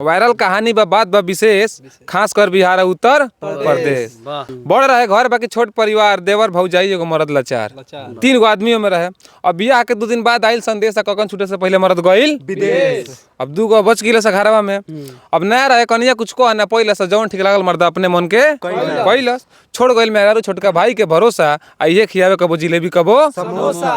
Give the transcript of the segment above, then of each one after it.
Viral कहानी बा बात बा विशेष, खास कर बिहार आ उत्तर प्रदेश। बड़ रहे घर बाकी छोट परिवार, देवर भौजाई एगो मर्द लाचार, तीन गो आदमी में रहे। अब बियाह के 2 दिन बाद आइल संदेश आ ककन छूटे से पहले मर्द गइल विदेश। अब दू गो बच गिल से घरवा में। अब नया रहे कनिया, कुछ को ना पहिला से जौन ठीक लागल मर्द अपने मन के कैलस। छोड़ गइल मेहरारू छोटका भाई के भरोसा आ इहे खियावे कबो जिलेबी कबो समोसा।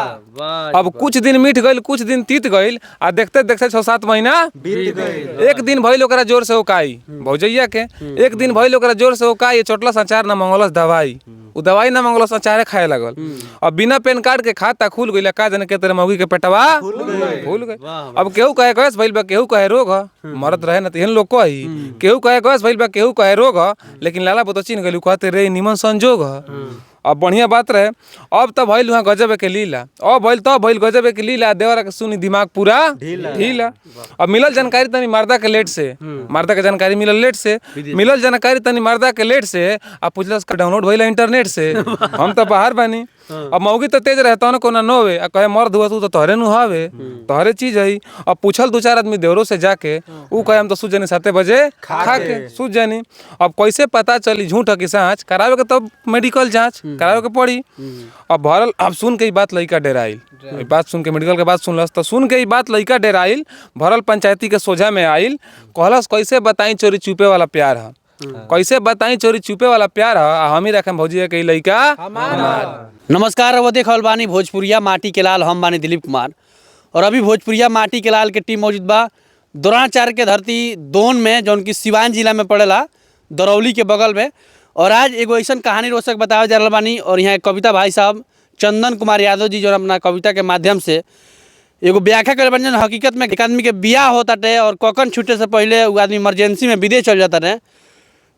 अब कुछ दिन मीठ गइल, कुछ दिन तीत गइल आ देखते देखते 6-7 महीना बीत गइल। एक दिन भइल ओकरा जोर से ओकाई भौजैया के, एक दिन भइल ओकरा जोर से ओकाई, चोटलस अचार ना मंगलस दवाई, उ दवाई ना मंगलस अचारे खाए लागल। अब बिना पेन कार्ड के खाता खुल गइल, का जाने के तेरे मौगी के पेटवा फूल गइल। अब केहू कहे गैस भइल बा, केहू कहे रोग ह, मरद रहे ना त एहन लोग कही, केहू कहे गैस भइल बा, केहू कहे रोग ह, लेकिन लाला बतो चिन्ह गइल, उ कहते रे निमन संजोग ह। अब बढ़िया बात रहे। अब त भइल वहाँ गजब के लीला, अब भइल तब भइल गजब के लीला, देवरा के सुनी दिमाग पूरा ढीला। अब मिलल जानकारी तनी मर्दा के लेट से, मर्दा के जानकारी मिलल लेट से, मिलल जानकारी तनी मर्दा के लेट से आ पुछलस डाउनलोड भइल इंटरनेट से, हम त बाहर बानी। अब मौगी तो तेज रहता ना कोना नोवे आ कहे मर्द हुआ तू तो तोहरे नु हवे, तोहरे चीज है। अब पूछल दू चार आदमी देवरो से जाके, ऊ कहे हम तो सूत जानी 7 बजे खा के सूत जानी। अब कैसे पता चली झूठ है कि साँच, करावे के तब मेडिकल जांच करावे के पड़ी। अब भरल अब सुन के ई बात लइका डेराइल, ई बात सुन के मेडिकल के बात सुनलस तो सुन के ई बात लइका डेराइल, भरल पंचायती के सोझा में आइल, कहलस कैसे बताई चोरी चुपे वाला प्यार है, कैसे बताई चोरी चुपे वाला प्यार है, आ हम ही रखें भौजी के ई लइका हमार। नमस्कार, वो देख रहल बानी भोजपुरिया माटी के लाल, हम बानी दिलीप कुमार और अभी भोजपुरिया माटी के लाल के टीम मौजूद बा द्रोणाचार्य के धरती दोन में, जौन की सिवान जिला में पड़ेला, दरौली के बगल में। और आज एगो ऐसा कहानी रोचक बतावे जा रहल बानी और यहाँ कविता भाई साहब चंदन कुमार यादव जी जो अपना कविता के माध्यम से एगो व्याख्या करे बानी, जौन हकीकत में एक आदमी के बियाह होता टे और ककन छूटे से पहले उ आदमी इमरजेंसी में विदेश चल जाता रहे,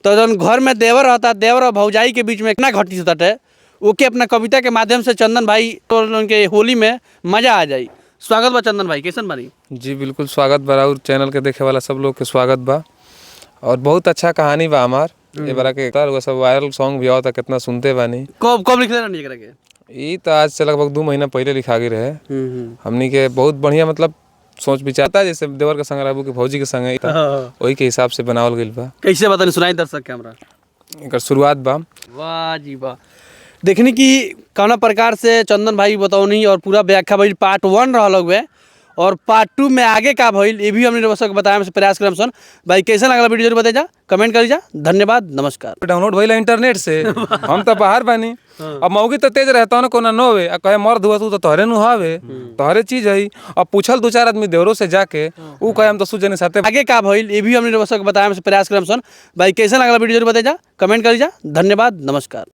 तो जौन घर में देवर रहता, देवर और भौजाई के बीच में इतना घटित होता है, ओके अपना कविता के माध्यम से चंदन भाई तो उनके होली में मजा आ जाई। स्वागत बा चंदन भाई, कैसन बानी? जी बिल्कुल स्वागत बा, और चैनल के देखे वाला सब लोग के स्वागत बा। और बहुत अच्छा कहानी बा हमार ए बारा के, वो सब वायरल सॉन्ग भी आवता, कितना सुनते बानी। कब कब लिखले रहनी एकरा के? ई तो आज से लगभग 2 महीना पहले लिखा गई रहे। हमनी के बहुत बढ़िया मतलब सोच विचार था, जैसे देवर के संग रहबू के भौजी के संग, वही के हिसाब से बनावल गइल बा। कैसे बतानी, सुनाई दर्शक के हमरा। एकर शुरुआत बा। वाह जी वाह, देखनी कि कौना प्रकार से चंदन भाई बतौनी और पूरा व्याख्या भइल। पार्ट 1 रहल हुए और पार्ट 2 में आगे का भइल ये भी हमने दर्शक के बताए से प्रयास करम सन। भाई कैसा लगल वीडियो जरूर बताई जा, कमेंट करी जा। धन्यवाद, नमस्कार। डाउनलोड भइल इंटरनेट से, हम तो बाहर बानी। अब मौगी तो तेज रहता ना कोना नोवे आ कहे मर्द हुआ तू तो तोहरे नु हवे, तोहरे चीज है। अब पूछल दू चार आदमी देवरो से जाके, ऊ कहे हम तो सूत जानी 7 आगे का भइल ये भी हमने दर्शक के बताए से प्रयास करम सन। भाई कैसा लगल वीडियो जरूर बताई जा, कमेंट करी जा। धन्यवाद, नमस्कार।